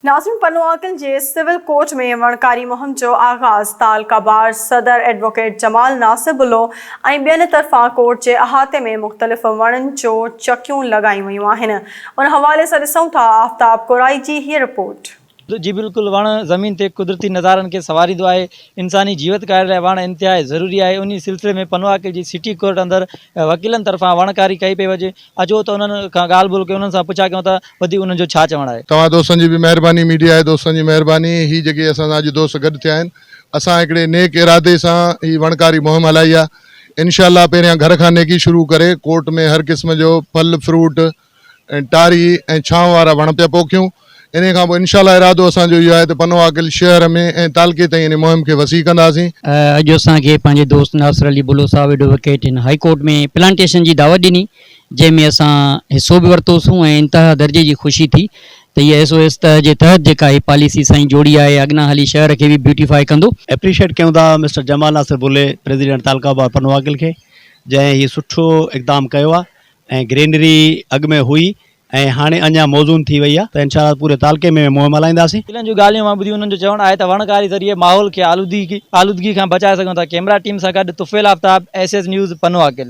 ناظرين پنوعاقل جي civil court ۾ وڻڪاري مهم جو آغاز تعلقه بار صدر ايڊووڪيٽ جمال ناصر بلو ۽ ٻين طرفان ڪورٽ جي احاطي ۾ مختلف وڻن جو چڪيون لڳايون ويون آهن ان حوالي سان ڏسون ٿا آفتاب ڪورائي جي هيء رپورٽ. جي بلڪل وڻ زمين تي قدرتي نظارن کي سنواريندو آهي انساني جيوت ڪاري لاء وڻ انتهائي ضروري آهي انهي سلسلي ۾ پنوعاقل جي سٽي ڪورٽ اندر وڪيلن طرفان وڻڪاري ڪئي پئي وڃي اچو ته انهن کان ڳالهه ٻولهه ڪيون انهن سان پڇا ڪيون ته وڌيڪ انهن جو ڇا چوڻ آهي. توهان دوستن جي به مهرباني ميڊيا جي دوستن جي مهرباني هي جيڪي اسان سان اڄ دوست گڏ ٿيا آهن اسان هڪڙي نيڪ ارادي سان هي وڻڪاري مهم هلائي آهي انشاء الله پهريان گهر کان نيڪي شروع ڪري ڪورٽ ۾ هر قسم جو ڦل فروٽ ۽ ٽاري ۽ ڇانو وارا وڻ پيا پوکيون انهي کان پوء انشاء الله ارادو اسان جو اهو آهي ته پنو عاقل شهر ۾ ۽ تعلقي تائين انهي مهم کي وسيع ڪنداسين. اڄ اسان کي پنهنجي دوست ناصر علي بلو صاحب ايڊووڪيٽ هن هائي ڪورٽ ۾ پلانٽيشن جي دعوت ڏني جنهن ۾ اسان حصو به ورتوسون ۽ انتها درجي جي خوشي ٿي ته هيء ايس او ايس ته جي تحت جيڪا هي پاليسي سائين جوڙي آهي اڳنا هلي شهر کي به بيوٽيفائي ڪندو. اپريشيٽ ڪيون ٿا مسٽر جمال ناصر بلي پريزيڊنٽ تعلقه بار پنوعاقل کي جنهن هي سٺو اقدام ڪيو آهي ۽ گرينري اڳ ۾ هئي ۽ هاڻي اڃا موزون ٿي وئي آهي ته انشاء الله پوري تعلقي ۾ مهم هلائينداسين. وڪيلن جون ڳالهيون مان ٻڌي انهن جو چوڻ آهي ته وڻڪاري ذريعي ماحول کي آلودگي کان بچائي سگهون ٿا ڪيمرا ٽيم سان گڏ Tufail Aftab, S S news, Pano Aqil.